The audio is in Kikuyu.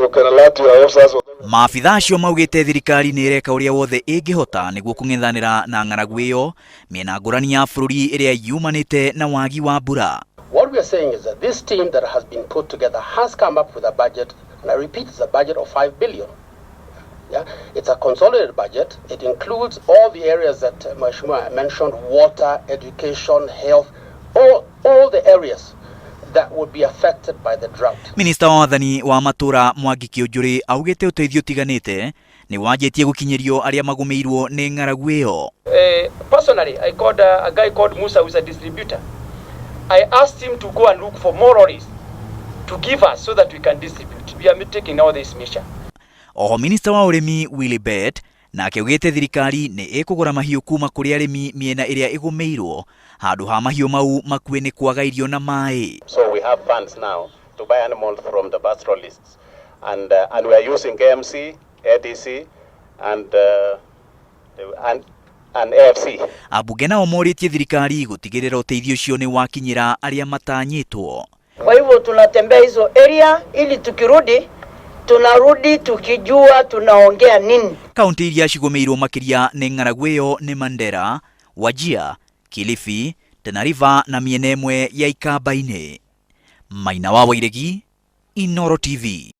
You can alert your officers. Maabitha acio maugĩte thirikari nĩ ĩreka ũrĩa wothe ĩngĩhota nĩguo kũng'ethanĩra na ng'aragu ĩyo mĩena ngũrani ya bũrũri ĩrĩa yumanĩte na wagi wa mbura. What we are saying is that this team that has been put together has come up with a budget, and I repeat, it's a budget of 5 billion. Yeah? It's a consolidated budget. It includes all the areas that Mheshimiwa mentioned: water, education, health, all the areas that would be affected by the drought. Minista wa wathani wa matũra Mwangi Kiunjuri augĩte ũteithio ũtiganĩte nĩ wanjĩtie gũkinyĩrio arĩa magũmĩirwo nĩ ng'aragu ĩyo. Personally, I called a guy called Musa, who is a distributor. I asked him to go and look for more lorries to give us so that we can distribute. We are taking now this measure. Oho minista wa ũrĩmi Willy Bett nake augĩte thirikari nĩ ĩkũgũra mahiũ kuma kũrĩ arĩmi mĩena ĩrĩa ĩgũmĩirwo handũ ha mahiũ mau makue nĩ kwaga irio na maĩ. So we have funds now to buy animals from the pastoralists. And we are using KMC, ADC, and AFC. Ambunge nao morĩtie thirikari gũtigĩrĩra ũteithio ũcio nĩ wakinyĩra arĩa matanyĩtwo. Kwa hivyo tunatembea hizo area ili tukirudi tunarudi tukijua tunaongea nini. Kaunti iria cigũmĩirwo makĩria nĩ ng'aragu ĩyo nĩ Mandera, Wajir, Kilifi, Tana River na mĩena ĩmwe ya Ikamba-inĩ. Maina wa Wairegi, Inooro TV.